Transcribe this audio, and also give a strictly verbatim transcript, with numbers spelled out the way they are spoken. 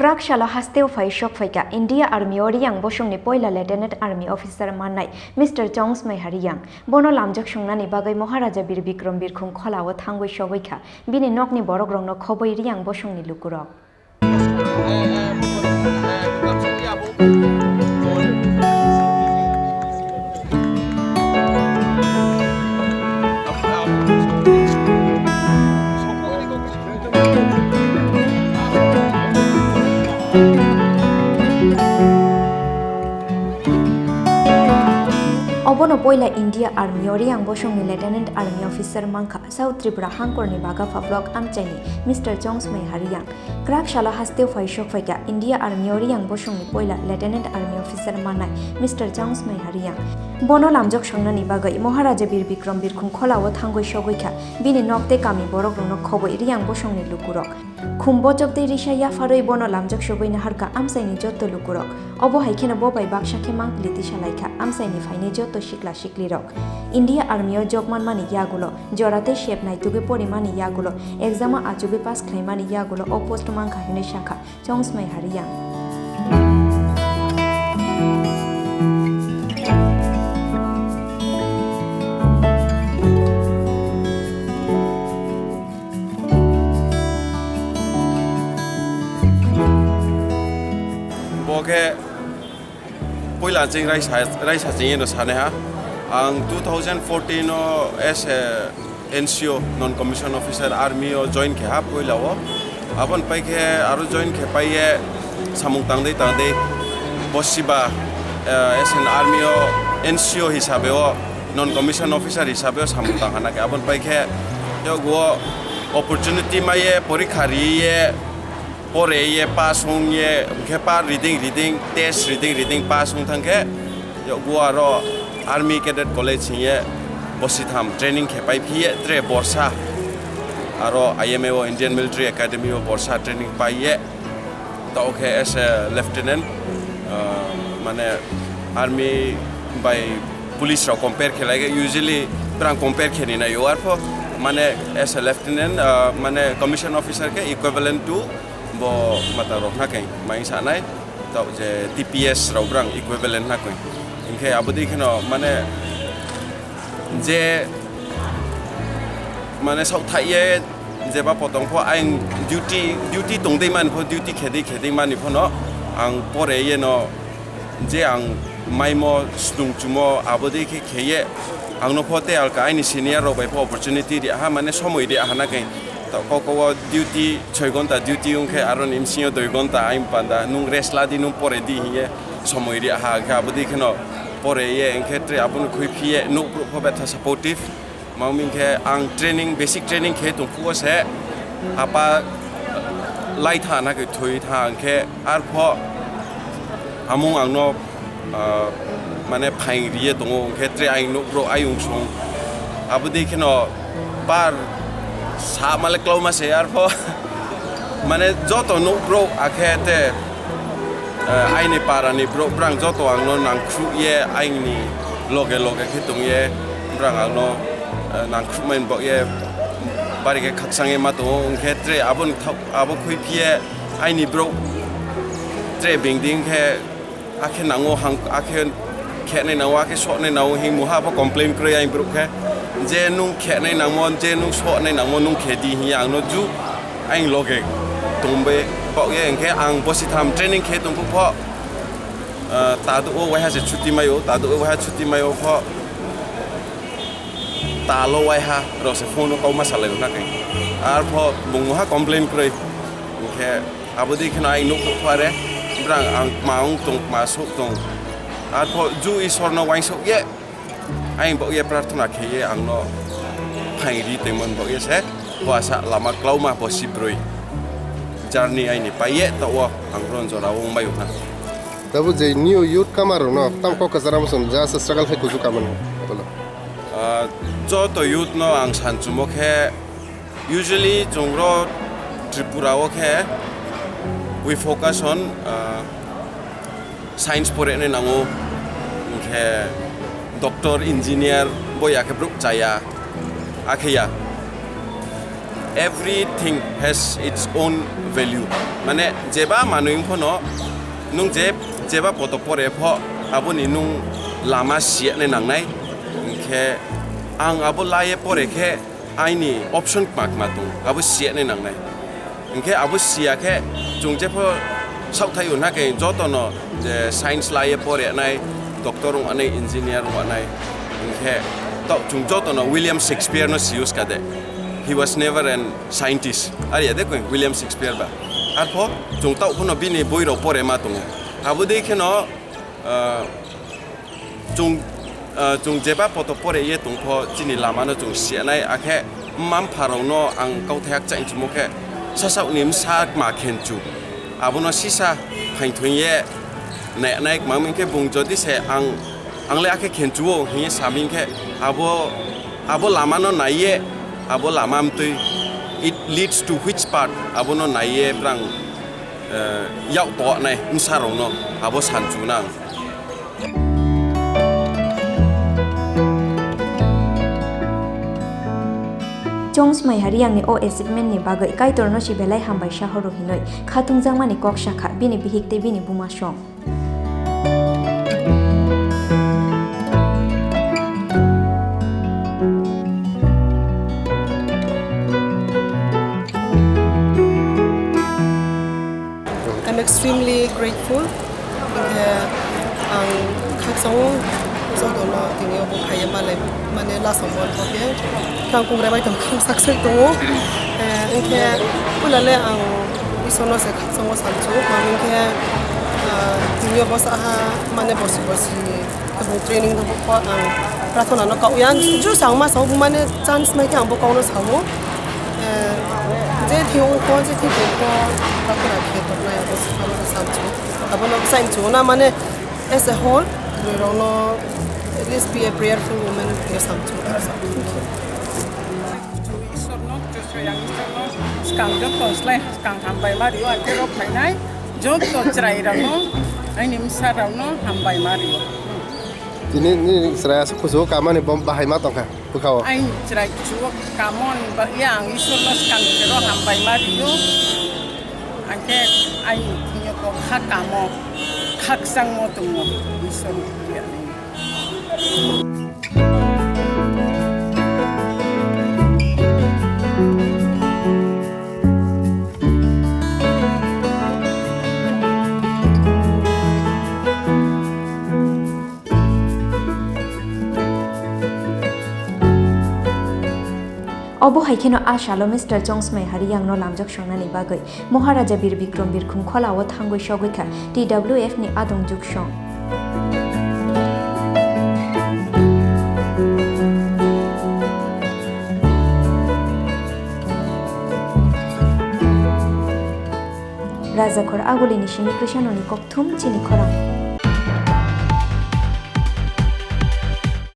Kwrak salo hasteo phai sok phaikha India Army o Riyang bosongni poila Lieutenant Army Officer mannai Mister Chong Smaiha Riyang. Bono lamjak songnani bagwi Maharaja Bir Bikram Birkhung Kholao thangwi sogwi kha. Bini nokni borokrokno khobwi Riyang bosongni lukurok. Obono poila India Army o Riyang bosongni Lieutenant Army Officer mankha. South Tripura hangkorni Bagapha block amchaini Mister Chong Smaiha Riyang. Kwrak salo hasteo phai sok phaikha India Army o Riyang bosongni poila Lieutenant Army Officer mannai Mister Chong Smaiha Riyang. Bono lamjak songnani bagwi Maharaja Bir Bikram Birkhung Kholao thangwi sogwi kha. Bini nok tei kami borokrokno khobwi Riyang bosongni lukurok. Khum bochok tei risa yapharwi bono lamjak sogwi naharkha amchaini jotto lukurok. Obo hai kheno bo bai baksa khe mangpili tisa laikha amchaini phainai jotto sikla siklirok. India Army o job manmani yagulo, jora tei sep naitugwi porimani yagulo, exam o achugwi pass khlaimani yagulo o post mankha hinwi sakha Chong Smaiha Riyang. Bo khe puila chwng raisa, raisa chwng eno sanai ha. Ang two thousand fourteen o as a N C O, non commission officer, army o join khe ha puila o. Aboni pai khe aro join khe pai ye samung tangdwi tangdwi bo siba, eh, as an army o N C O hisabe o non commission officer hisabe o samung tang hana khe. Aboni pai khe yago opportunity mai ye porikha ri ye pore ye pass wng ye, hwnkhe pa reading reading, test reading reading pass wng thang khe, yago aro Army Cadet College hing ye bosi tham training khe pai phi ye tre borsa aro I M A o, Indian Military Academy o borsa training pai ye, tao khe as a lieutenant, ah, mane army bai police rok compare khe lai khe, usually brang compare khe ni nai o, arpho mane as a lieutenant, ah, mane commission officer khe equivalent to bo mata rok na khe mai sanai, tao je T P S rok brang equivalent na khe. Hinkhe abo dei kheno mane je mane saothai ye jeba potong pho ayang duty, duty tongdei mani pho, duty khedei khedei mani pho no ang pore ye no je ang maimo snung chumo abo dei khe kheye, ang no pho tei alka aini senior rok bai pho opportunity ri ha, mane somoi ri ha na khe. To kok o duty soi gonta duty wng khe aro ni bsing o dui gonta aini panda nung rest la di, nung pore di hing ye somoi ri ha, hing khe abo dei kheno pore ye, hing khe tre abo no khui phi ye nuk pho betha supportive. Mami khe ang training, basic training khe tong phuo se apa lai tha na khe thui tha, hing khe arpho amung ang no, ah, mane phaing ri ye tongo, hing khe tre ayang nuk bro ayung song abo dei kheno par sa male klauma se arpho mane joto nuk bro akhe te, eh, aini para ni borok brang joto ang no nangkhruh ye, aini loge loge khe tong ye, brang ang no, eh, nangkhruh mai bok ye, bari khe khakchang ye ma tongo, hing khe tre abo ni thok, abo khui phi ye aini borok tre beng di hing khe, akhe nango hang, akhe khenai nango, akhe soknai nango, hing muha abo complain kwrwi aini borok khe, je nung khenai nangmo, je nung soknai nangmo, nung khe di hing ye ang no ju. Ang loge tongbe bok ye, hingkhe ang bosi tham training khe tong pho, ah, tado o waiha se chuti mayo, tado o waiha chuti mayo pho, talo waiha rok se phone o kok ma salai na khe, arpho bung ha complain kwrwi, hingkhe abo dei kheno ang nuk pho are, brang ang ma ong tong, ma sok tong, arpho ju Isor no wangsok ye. Ang bok ye prarthana khe ye ang no phaing ri tongmani bok ye se, bo asa lama klauma bo si brwi journey aini pai ye, to o ang ron jora wng mai wngkha. Tabuk je new youth kama rok no tam kok kwchara muchung ja sa struggle khai kuchuk kama no. Ah, joto youth no ang san chumo khe, usually chwng ro Tripura o khe we focus on, ah, science porinai nango, hwnkhe doctor, engineer bo ya khe borok chaya, akhe ya. Everything has its own value. Mane jeba manwi wngphano nwng je, jeba poto pore pho aboni nwng lama siyanai nangnai. Hinkhe ang abo laye pore khe aini option kma kma tong, abo siyanai nangnai. Hinkhe abo siya khe chwng jepho saothai hwnna khe jotono je science laye pore nai, doctor wng anai, engineer wng anai. Hinkhe to chwng jotono William Shakespeare no si use kade. He was never an scientist. Ari ya de koi William Shakespeare ba. Arpho chwng tau phano bini boi rok pore ma tongo. Abo dei kheno, ah, chwng, ah, chwng jeba poto pore ye tongpho chini lama no chwng siyanai, akhe mma mpha rok no ang kauthai hakchai chimo khe sasauni msa kma khenchu. Abono sisa phainthoi ye nainai kma wngkhe bung jodi se ang, ang le akhe khenchuo hinwi saming khe abo, abo lama no naiye, abo lama mtwi it leads to which path abono naiye brang, eh, yak to nai msa rok no abo sanchu nang. Chong Smai Hari Yang ni o achievement ni bagwi Kaitor no si belai hambai sa horo hinoi khatungjakmani kok sakha bini bihik tei bini buma song. I'm extremely grateful. Hinkhe ang khakchangno jotono tini obo phaiya malai mane last o month o khe ang kongrai bai tong khe sak sak tongo. Eh, hinkhe puila le ang Isorno se khakchangno salchu, mami hinkhe, ah, tini obo saha mane bosi bosi. Abo training no bo ang prathana no kau yang juice ang ma sao mane chance mai khe ang bo kau no sao. Eh, je thing ko je thing ko prathana khe to nai abo sa ma sa chu. Abo no sa chu na mane as a whole roi rok no at least be a prayerful woman khe sa chu. Thank you. Isorno, Josua yang Isorno, skang joto slai skang hambai ma rio, ake rok phainai, joto chwrai rokno, aini msa rokno hambai ma rio. Tini ni chwrai aswk kuchugo kamani bom bahai ma tongkha bwkhao. Aini chwrai kuchugo kamon ba ya ang Isorno skang jero hambai ma rio. Angke aini thingyo ko kha kamo, khakchangmo tongmo, Isorno. Obo hai kheno a salo Mister Chongsmai Hari Yangno lamjak songnani bagwi Maharaja Bir Bikram Birkhung Khola o thangwi sogwi kha T W F ni adong juksong. Rajakhor Agulini simi Krishanoni kokthum chini khorang.